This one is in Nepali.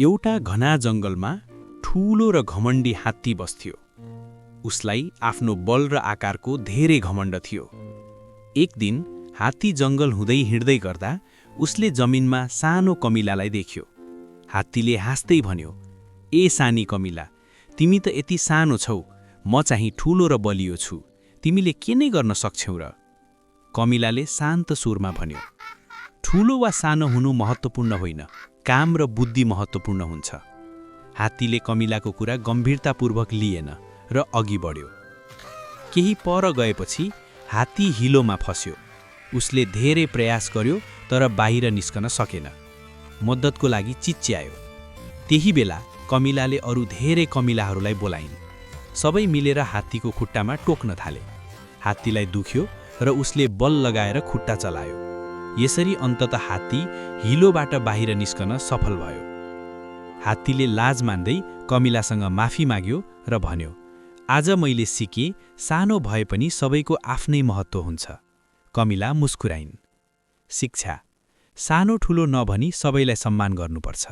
एउटा घना जंगलमा ठूलो र घमण्डी हात्ती बस्थ्यो। उसलाई आफ्नो बल र आकारको धेरै घमण्ड थियो। एक दिन हात्ती जंगल हुँदै हिँड्दै गर्दा उसले जमिनमा सानो कमिलालाई देख्यो। हात्तीले हाँस्दै भन्यो, "ए सानी कमिला, तिमी त यति सानो छौ, म चाहिँ ठूलो र बलियो छु, तिमीले के नै गर्न सक्छौ र?" कमिलाले शान्त स्वरमा भन्यो, "ठूलो वा सानो हुनु महत्त्वपूर्ण होइन, काम र बुद्धि महत्त्वपूर्ण हुन्छ।" हात्तीले कमिलाको कुरा गम्भीरतापूर्वक लिएन र अघि बढ्यो। केही पर गएपछि हात्ती हिलोमा फस्यो। उसले धेरै प्रयास गर्यो तर बाहिर निस्कन सकेन। मद्दतको लागि चिच्यायो। त्यही बेला कमिलाले अरू धेरै कमिलाहरूलाई बोलाइन्। सबै मिलेर हात्तीको खुट्टामा टोक्न थाले। हात्तीलाई दुख्यो र उसले बल लगाएर खुट्टा चलायो। यसरी अन्ततः हात्ती हिलोबाट बाहिर निस्कन सफल भयो। हात्तीले लाज मान्दै कमिलासँग माफी माग्यो र भन्यो, "आज मैले सिकेँ, सानो भए पनि सबैको आफ्नै महत्त्व हुन्छ।" कमिला मुस्कुराइन्। शिक्षा: सानो ठूलो नभनी सबैलाई सम्मान गर्नुपर्छ।